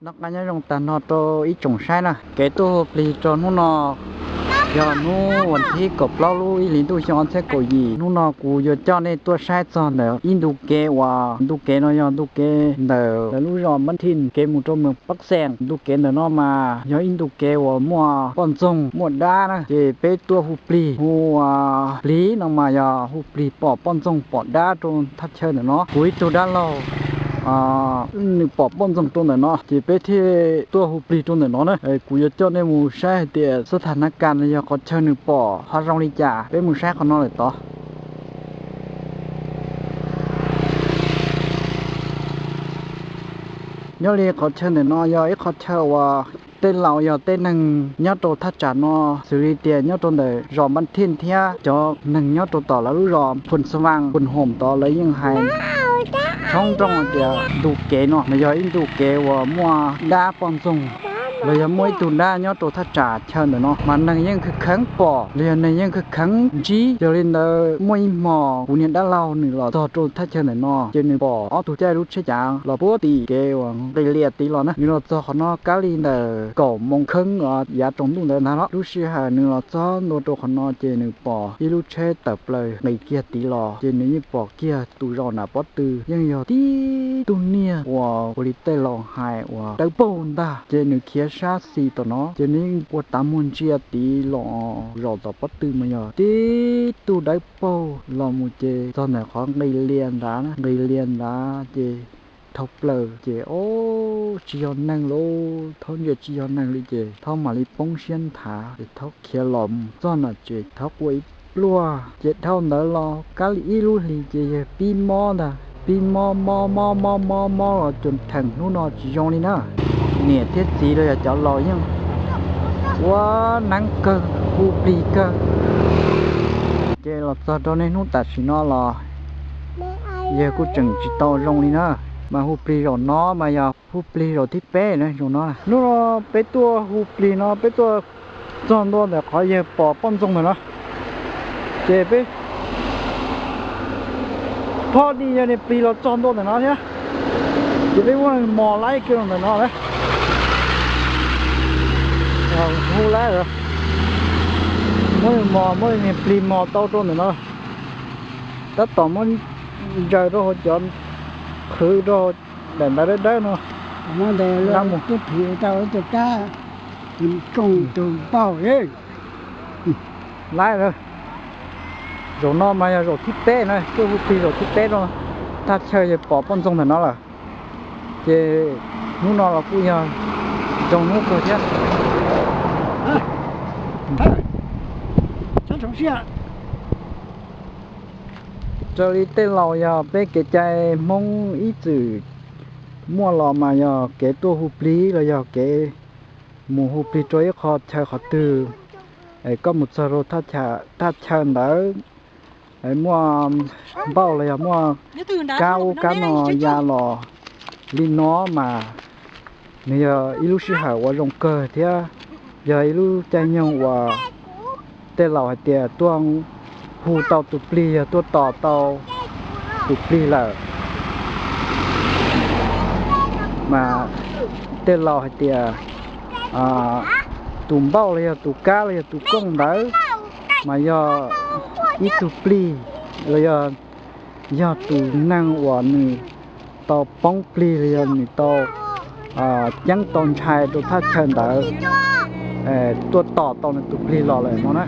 Nyob zoo tag nrho rau ib tsoom saib na, kev tuaj hu plig rau hnub no yog hnub vas thib kaum plaub lub ib hlis ntuj xyoo ob txhiab kaum yim. Hnub no kuv yuav coj nej tuaj saib txog ntawm ib ntu kev uas ntu kev no yog ntu kev ntawm lawv lub zos Npab Thij kev mus rau Moos Pab Xees. Ntu kev ntawm no mas yog ib ntu kev uas muaj poj ntxoog muaj dab na, ces peb tuaj hu plig, hu plig no mas yog hu plig pom poj ntxoog pom dab rau thaj chaw ntawm no. Kuv ib tug dab laug nws pom poj ntxoog rau ntawm no, ces peb thiaj tuaj hu plig rau ntawm no na. Kuv yuav coj nej mus saib hais tias xab thas nav kas los yog qhov chaw nws pom ho zoo li cas, peb mus saib qhov no lawm tod. Nyob li qhov chaw ntawm no yog ib qhov chaw uas tej laus yog tej neeg nyob rau thaj tsam no, xws li tias nyob rau ntawm zos Npab Thij thiab cov neeg nyob rau tom lawv lub zos Phoos Xas Vas, Phoos Hoos tod lawv yeej hais tshoob nrooj tias ntu kev no mas yog ib ntu kev uas muaj dab poj ntxoog los yog muaj ib tug dab nyob rau thaj tsam chaw ntawm no mas neeg yeej kheev kheev pom los yog neeg yeej kheev kheev ntsib. Yog li ntawd muaj ib hmos kuv niag dab laug nws los txog rau thaj chaw ntawm no ces nws pom ob tug caij lub tsheb cav los puag tim kev uas nqis lias tid los na. Nws los txog qhov no kab li ntawm kaum moos kheeb yav tsaus ntuj ntawd ntag los. Lub sij hawm nws los txog ntua rau qhov no ces nws pom ib lub tsheb tawm plaws nqis kiag tid los, ces nws yeej pom kiag tus zaum nram pob tw yeej yog tib tug niag uas ua li tej laus hais uas dawb paug ntag. Ces nws khiav sab xis tom no ces nws yeej ua tav muag ntsia tid los zaum tom pob tw mas yog tib tug dawb paug los mus ces txog ntawm qhov nqis lias nrad, nqis lias nrad ces dhau plaws ces ob tsis yog neeg lauj, thaub ntsia tsis yog neeg li ces thaub mam li poob siab nthav ces thaub khiav los mus txog no ces thaub quaj ib pluag. Ces dhau ntawd los kab li ib lub hlis ces yawg pib mob ntag, pib mob mob mob mob mob mob los cuag theem hnub no tsis zoo li na. Niam thiab txiv los yog cov laus yeej ua neeb kawg, hu plig kawg. Ces los txog rau niaj hnub tam sim no los yawg kuj tseem tsis tau zoo li na. Mas hu plig zaum no mas yog hu plig zaum thib peb na, zaum no. Hnub no peb tuaj hu plig no peb tuaj txog ntua ntawm qhov yawg pom poj ntxoog ntawm no, ces peb phob di yawg niag plig los txog ntua ntawm no thiab, ces peb muab mos laib kiag los ntawm no lawm. Hu laib, muab mos, muab niag plig mos tau rau ntawm no, tab tom muab ntsaws rau hauv cov qhwv rau daim ntawv dawb dawb no. Mus tub thim tau tus kab, tus tsooj tus npauj. Laib lawm. Zaum no mas yog zaum thib peb na, tuaj hu plig zaum thib peb rau thaj chaw yawg pom poj ntxoog ntawm no lawm. Ces hnub no los kuj yog zoo hnub kawg thiab. Raws li tej laus yog peb kev cai Hmoob ib txwm muaj los mas yog kev tuaj hu plig los yog kev mus hu plig rau ib qho chaw qhov twg, koj mus txog rau thaj chaw ntawd muaj npauj los yog muaj kab ub kab no ya los li no mas nws yog ib lub sij hawm uas zoo kawg thiab yog ib lub caij nyoog uas tej laus hais tias tuaj hu tau tus plig, yog tuaj tos tau tus plig lawm. Mas tej laus hais tias tus npauj los yog tus kab los yog tus kooj ntawd mas yog ib tug plig los yog, yog tus neeg uas nws tau poob plig los yog nws tau ceeb tau ntshai rau thaj chaw ntawd tuaj tos tau nws tus plig los lawm no na.